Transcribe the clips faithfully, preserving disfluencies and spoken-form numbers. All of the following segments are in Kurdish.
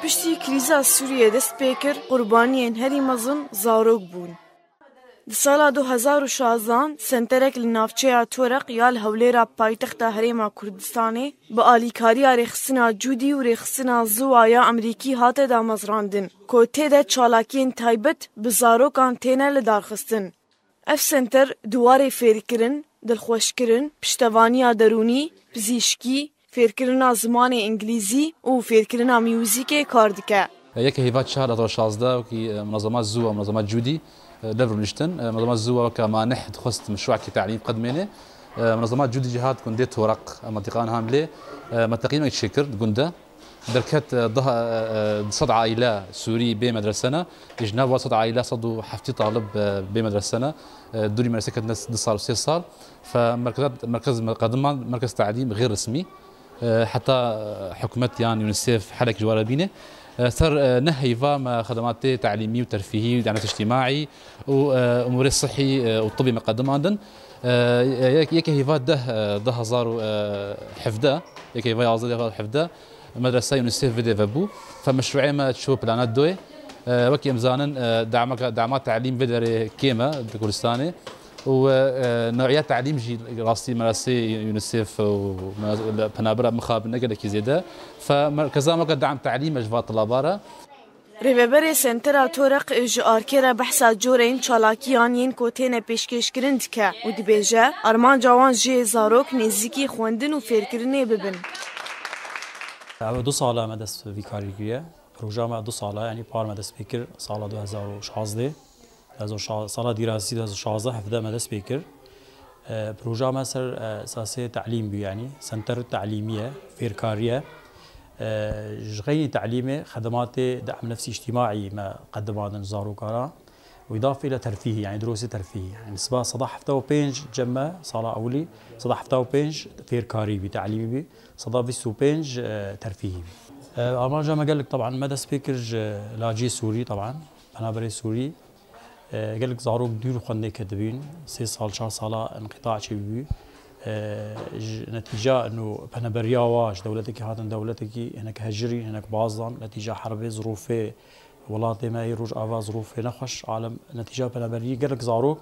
Piştî krîza Sûriyê dest pê kir, qurbaniyên herî mezin zarok bûn. Di sala du hezar û şazdehan senterek li navçeya Toreq ya li hewlêra paytexta Herêma Kurdistanê bi alîkariya rêxistina Cûdî û rêxistina Ziwa ya Amerîkî hate damezrandin, ku tê de çalakiyên taybet bi zarokan têne lidarxistin. Ev senter di warê fêrkirin, dilxweşkirin, piştevaniya derûnî, pizîşkî, fêrkirina zimanê îngilîzî û fêrkirina muzîkê kar dike. Yekê heyva çar hezar û şazdeh wekî, e, munezema Zuwa, munezema Cûdî, e, lev rûniştin. E, munezema Zuwa weke maneh dixwest meşruekî telîm qedmêne. E, munezema Cûdî jî hat gundê Toreq, em mentiqan han lê, e, me teqîmek çêkir di gund de. Derket, e, daha, e, e, sed aîle Sûrî bê medrese ne. Ji nav sed aîle sed û heftî talib, e, bê medrese ne. E, dûrî medrese ketine du sal, sê sal. Fe merkez, merkez qediman, merkez telîm xêr resmî. E, heta, e, hikûmet yan UNICEF helek ji we re bîne. E, ser, e, neh heyva me xedematê telîmî û terfîhî û denet îctîmaî û, e, umûrê sihî, e, û tibî me qedimandin. E, yek, yekê heyva deh, e, du hezar û hevdeh, yekê heyva yazdeh du hezar û hevdeh, medresa UNICEF vê derê vebû. Fe meşruê me çû plana doyê. E, wekî em zanin, e, dama, dama telîm vê derê kêm e di Kurdistanê. Û, e, e, new'iya telîm jî rastî merasê UNICEF û me-, penabira mixabin ne gelekî zêde. Fe merkeza me ke dam telîm e ji va tilaba re. Rêveberê Sentera Toreq ji arkê re behsa coreyên çalakiyan yên ku têne pêşkêşkirin dike û dibêje, armanca wan jê zarok nêzîkî xwendin û fêrkirinê bibin. Ew du sala me dest vî karî kiriye. Proja me du sala, yanî par me dest pê kir sala du hezar û şazdeh. Ez o şa-, sala dîrasî du hezar şazdeh hevdeh me dest pê kir. E, proja me ser, e, esasê telîm bû, yanî senter telîmî ye, fêrkarî ye. E, ji xeynî telîmê xedematê dam nefsî îctîmaî me qedimandin zarokana. Û îdafê ile terfîhî, yanî dirosê terfîhî. Yanî siba seda hefta û pênc cem me sala ewilî, seda hefta û pênc fêrkarî bî, telîmî bî, seda bîst û pênc, e, terfîhî bî. E, armanca me gelek, teban me dest pê kir ji lacê Sûrî, teban penaberê Sûrî. E, gelek zarok dûr xwendê ketibîn, sê sal, çar sala inqîta çêbû. E, ji netîca ino peneberiya wa ji dewletekî hatin dewletekî, hinek hejirî, hinek bazdan, netîca herbê, zirûfê welatê me yê Rojava, zirûfê nexweş, alem netîca peneberiyê gelek zarok,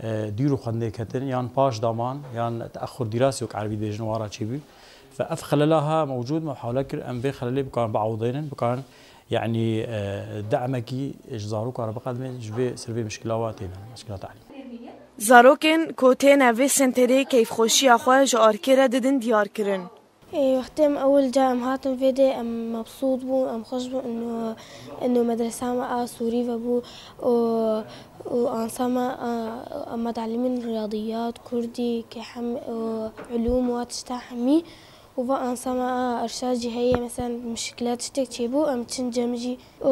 e, dûr xwendê ketin, yan paş daman, yan teexur dîrasî wek erebî dibêjin, wara çêbû. Fe ev xelela ha mewcûd, me hewle kir em vê xelelê bikarin biewdênin, bikarin Yanî, e, demekî ji zarokan re biqedimê, ji vê, ser vê mişkila wa têne, mişkila talîm. Zarokên ku têne vê senterê keyfxweşiya xwe ji arkê re didin diyar kirin. Ê, wextê em ewil ca em hatin vê dê, em mebsût bûn, em xweş bûn, ino, ino medresa me a Sûrî vebû û, û ansa me a, a medalimîn riyadiyat, kurdî, kehim û ulûm wa tişta hemî. Û va ansama a Erşad jî heye, mesela mişkile tiştek çêbû, em çin cem jî. Û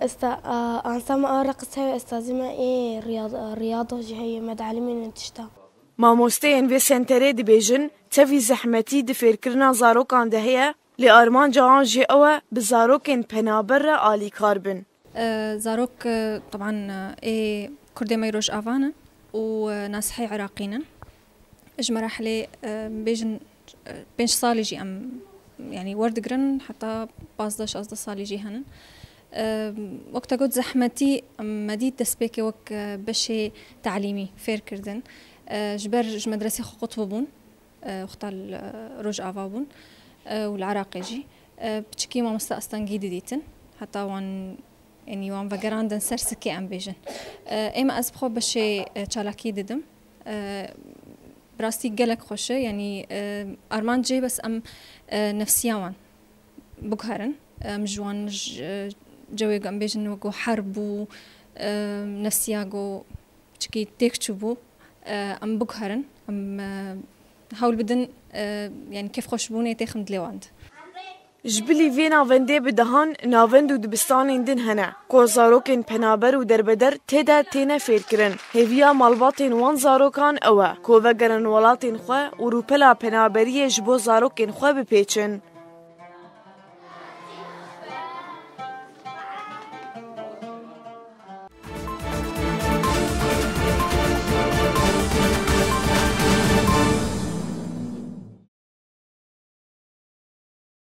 esta-, a, ansama a reqis heye, estazî me ê riyad-, riyada jî heye, me dielîmînin tişta. Mamosteyên vê senterê dibêjin, tevî zehmetî di fêrkirina zarokan de heye, lê armanca wan jî ew e bi zarokên penaber re alîkar bin. E, zarok, e, teban, e, ê Kurdê me yê Rojava ne û, e, nasihê Iraqî ne. Ji merahilê, e, bêjin, e, pênc salî jî em, yanî, werdigirin, heta pazdeh şazdeh salî jî henin. E, wek te got, zehmetî me dît destpêkê wek, e, beşê telîmî fêr kirdin. E, ji ber ji medresê xwe qut bûbûn, e, wexta li, e, Rojava bûn, e, û li Iraqê jî. E, piçikî mamoste astengî didîtin. Heta wan, yanî wan vegerandin ser sikê em bêjin. E, ê me ez bi xwe beşê, e, çalakî didim. E, bi rastî gelek xweş e. Yanî, e, armancê bes em, e, nefsiya wan biguherin. Em ji wan ji, e, cewê ku em bêjin wekû herb û, e, nefsiya ku çikî têk çûbû, e, em biguherin. Em, e, hewl bidin, e, yanî kêfxweşbûnê têxin dilê wan de. Ji bilî vê navendê bi dehan navend û dibistanên din hene, ku zarokên penaber û derbeder tê de têne fêrkirin. Hêviya malbatên wan zarokan ew e, ku vegerin welatên xwe û rûpela penaberiyê ji bo zarokên xwe bipêçin.